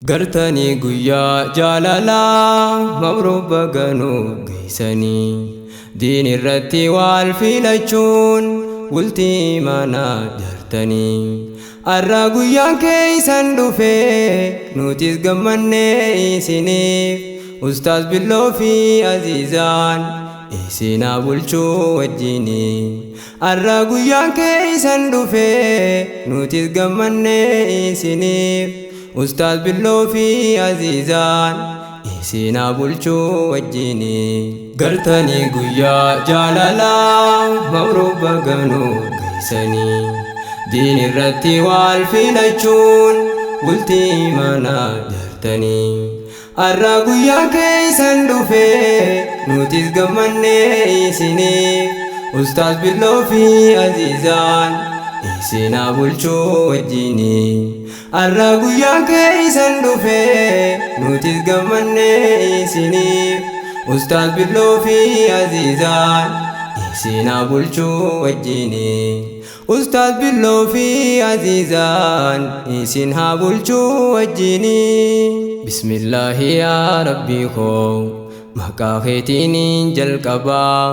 Gartanii guyyaa jaalalaa mabruuk baganuu geessanii diin irratti wal filachuun bultii manaa jaartanii. Arra guyyaan keessan dhufee nutis gammannee isiniif Ustaaz Billoo fi Aziizaan isinaa bulchuu wajjini. Arra guyyaan keessan dhufee nutis gammannee isiniif Ustaaz Billoo fi Aziizaan isinaa bulchuu wajjini. Gartanii guyyaa jaalalaa mabruuk baganuu geessanii diin irratti wal filachuun bultii manaa jaartanii. Arra guyyaan keessan dhufee nutis gammannee isiniif Ustaaz Billoo fi Aziizaan isinaa bulchuu wajjini. Arra guyyaan keessan dhufee nutis gammannee isiniif Ustaaz Billoo fi Aziizaan isinaa bulchuu wajjini. Ustaaz Billoo fi Aziizaan isin haa bulchuu wajjini. Bismillaahi yaa Rabbii koo maqaa keetiin jalqabaa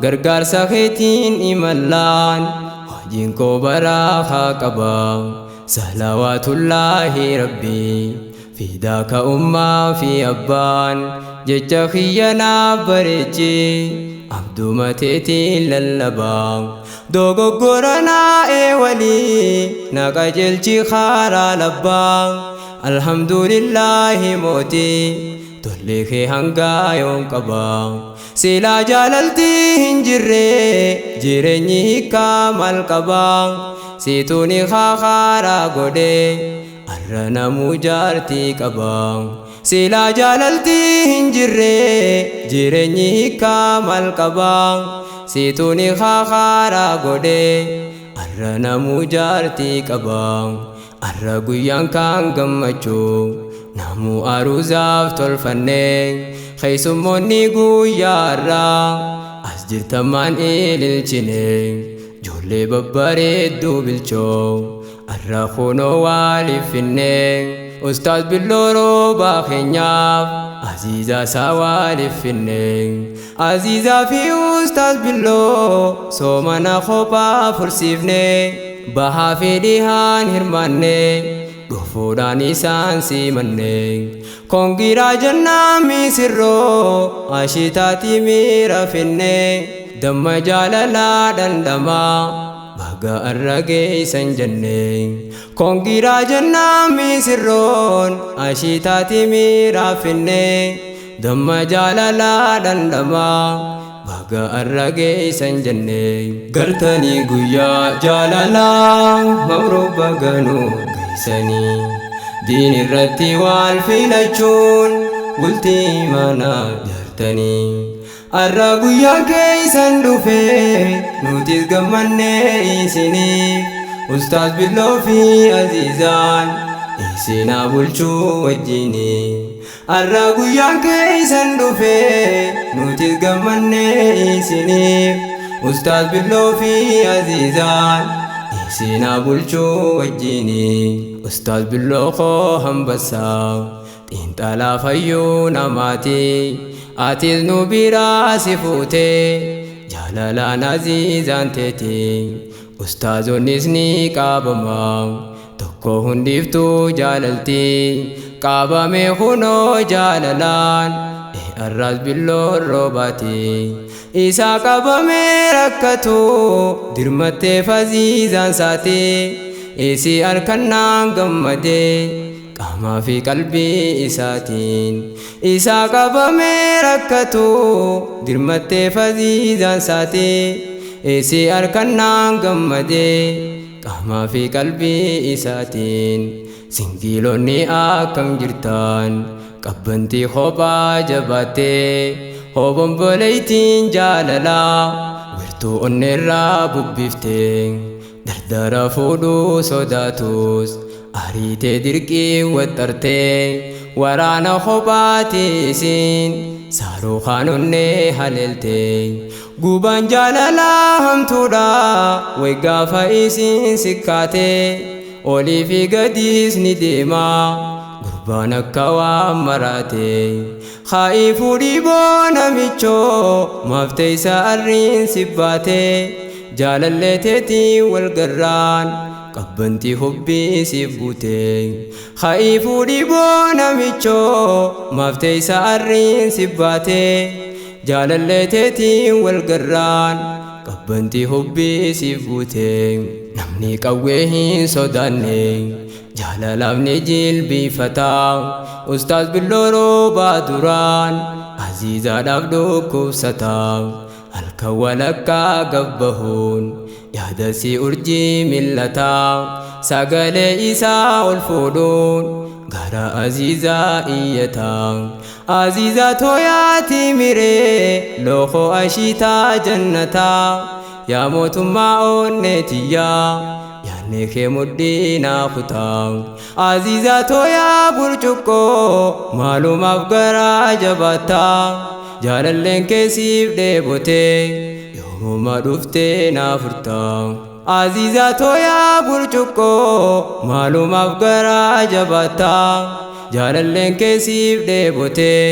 gargaarsa keetiin imallaan hojiin koo baraa qabaa. Salawaatullaahi Rabbii fidaaka ummaa fi abbaan jecha kiyya naaf bareechi abduma teetiin lallabaa. Dogoggora naa eewalii na qajeelchi karaa labbaa. Alhamdulillaahi mootii tolli kee hangaa yoon qabaa. Silaa jaalaltii hin jirre jireenyi hiikaa maal qabaa. Situuni karaa godhee arra namuu jaartii qabaa. Silaa jaalaltii hin jirre jireenyi hiikaa maal qabaa. Situuni karaa godhee arra namuu jaartii qabaa. Arra guyyaan kan gammachuu namuu aruuzaaf tolfannee keessummoonni guyyaa har'aa as jirtamaan ililchine ijoollee babbareedduu bilchoo arra kunoo waaliif finne Ustaaz Billoo roobaa keenyaaf Aziizaa isaa waaliif finne. Aziizaa fi Ustaaz Billoo soomana kophaa fursiifne bahaa fi dhihaan hirmaanne dhufuudhaan isaan simanne. Kongiraa jennaa misirroo ashitaatii miira finne damma jaalalaa dhandhamaa baga arra geessan jenne. Kongiraa jennaa misirroon ashitaatii miira finne damma jaalalaa dhandhamaa baga arra geessan jenne. Gartanii guyyaa jaalalaa mabruuk baganuu geessanii diin irratti wal filachuun bultii manaa jaartanii. Arra guyyaan keessan dhufee nutis gammannee isiniif Ustaaz Billoo fi Aziizaan isinaa bulchuu wajjini. Arra guyyaan keessan dhufee nutis gammannee isiniif Ustaaz Billoo fi Aziizaan isinaa bulchuu wajjini. Ustaaz Billoo koo hambassaa xiinxalaa fayyuu namaati atis nu biraa si fuutee jaalalaan Aziizaan teeti. Ustaazonnis ni qabama tokko hundiftuu jaalalti qabame kunoo jaalalaan arraas Billoo roobaati. Isaa qabame rakkatu dirmattee Aziizaan saati isii harkannaan gammadee qaamaa fi qalbii isaatiin. Isaa qabame rakkatu dirmattee Aziizaan saati isii harkannaan gammadee qaamaa fi qalbii isaatiin. Singiilonni akkam jirtan qabbantii kophaa jabaattee hobomboleeytiin jaalalaa wirtuu onneerraa bubbiftee dardara fuudhuu sodaatus ariitee dirqii waxxartee waraana kophaati isiin saaruu kaan onnee haleeltee. Gubaan jaalalaa hamtuudha way gaafa isiin sikkaatee olii fi gadiis ni deema. Gurbaan akka waan maraate Haa'ii fuudhii boona michoo maaf teessa arriin si baate jaalallee teetii wal garraan qabbantii hubbii siif buute Haa'ii fuudhii boona michoo maaf teessa arriin si baate jaalallee teetii wal garraan qabbantii hubbii siif buute namni qawwee hin sodaanne jaalalaaf ni jilbiifata Ustaaz Billoo Roobaa duraan Aziizaadhaaf dhukkubsata halkan walakkaa gabbahuun yaada si urjii millata sagalee isaa ol fuudhuun gara Aziizaa iyyata Aziizaa tooyaati miree lookoo ashiitaa jannataa yaa mootummaa onneetiyyaa yaanni kee mudhii naa kutaa Aziizaa tooyaa burcuqqoo maalumaaf garaa jabaattaa jaalalleen kee siif dheebotee yoomuma dhuftee naa furtaa Aziizaa tooyaa burcuqqoo maalumaaf garaa jabaattaa jaalalleen kee siif dheebotee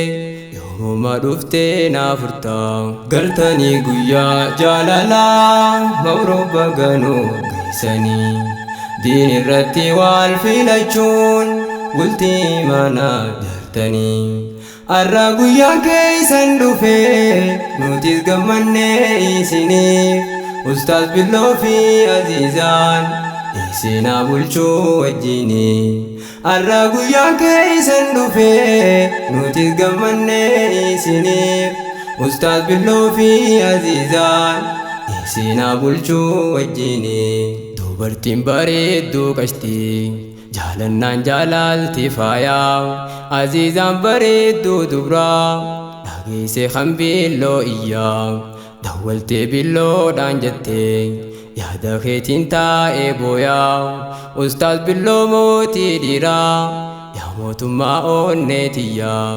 yoomuma dhuftee naa furtaa Galtanii guyyaa jaalalaa mawroo baganuu geessanii diin irratti wal filachuun bultii manaa jaartanii Arra guyyaan keessan dhufee nutis gammannee isiniif Ustaaz Billoo fi Aziizaan isinaa bulchuu wajjinii Arra guyyaan keessan dhufee nutis gammannee isiniif Ustaaz Billoo fi Aziizaan isinaa bulchuu wajjinii Dubartiin bareedduu qashtii jaalannaan jaalalti faayaa Aziizaan bareedduu dubraa dhageesse kan billoo iyyaa dawwaltee billoodhaan jettee yaada keetiin taa'ee booyaa Ustaaz Billoo mootii dhiiraa yaa mootummaa onneetiyyaa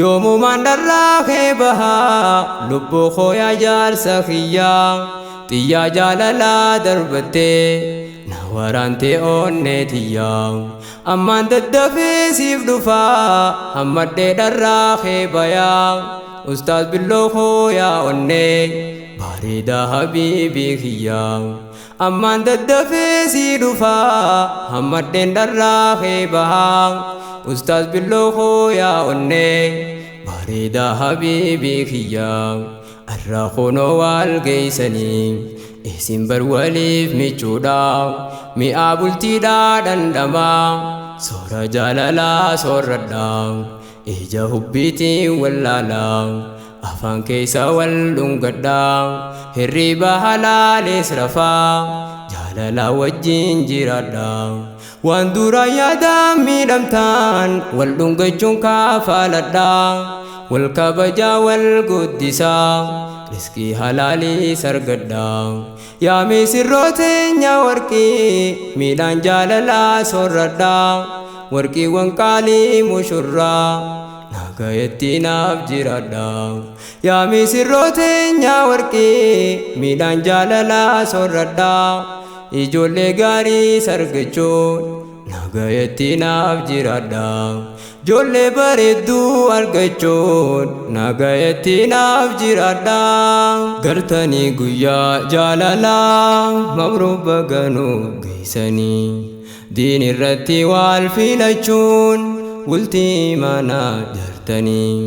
yoomumaan dharraa kee bahaa lubbuu koo yaa jaarsa kiyyaa xiyyaa jaalalaa darbattee na waraantee onneetiyyaa ammaan daddafee siif dhufaa hammadhee dharraa kee bayaa Ustaaz Billoo koo yaa onnee bareedaa habiibii kiyyaa ammaan daddafee sii dhufaa hammadheen dharraa kee bahaa Ustaaz Billoo koo yaa onnee bareedaa habiibii kiyyaa arraa kunoo wal geessanii isin bar waliif michuudha mi'aa bultiidhaa dhandhamaa soora jaalalaa soorradhaa ija hubbiitiin wallaalaa afaan keessa wal dhungadhaa hirriba halaalees rafaa jaalalaa wajjin jiraadhaa waan dura yaadaan miidhamtaan wal dhungachuun kaafaladhaa wal kabajaa wal guddisaa riskii halaalii sargadhaa yaa misirroo teenya warqii miidhaan jaalalaa soorradhaa warqiiwwan qaalii mushurraa nagayetti naaf jiraadhaa yaa misirroo teenya warqii miidhaan jaalalaa soorradhaa ijoollee gaarii sargachuun nagayetti naaf jiraadhaa ijoollee bareedduu argachuun nagayetti naaf jiraadhaa Gartanii guyyaa jaalalaa mabroo baganuu geessanii diin irratti wal filachuun bultii manaa jaartanii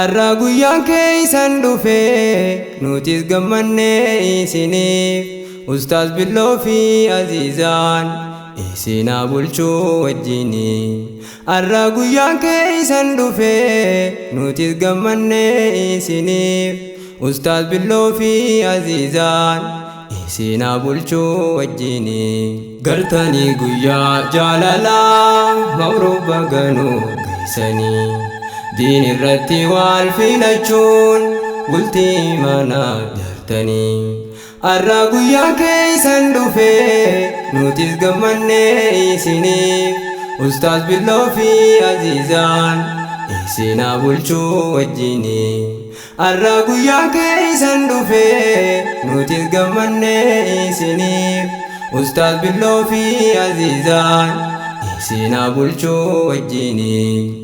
Arra guyyaan keessan dhufee nutis gammannee isiniif Ustaaz Billoo fi Aziizaan isinaa bulchuu wajjinii Arra guyyaan keessan dhufee nutis gammannee isiniif Ustaaz Billoo fi Aziizaan isinaa bulchuu wajjinii Galtanii guyyaa jaalalaa mawroo baganuu geessanii diin irratti wal filachuun bultii manaa jaartanii Arra guyyaan keessan dhufee nutis gammannee isiniif Ustaaz Billoo fi Aziizaan isinaa bulchuu wajjinii Arra guyyaan keessan dhufee nutis gammannee isiniif Ustaaz Billoo fi Aziizaan Siinaa bulchuu wajjini.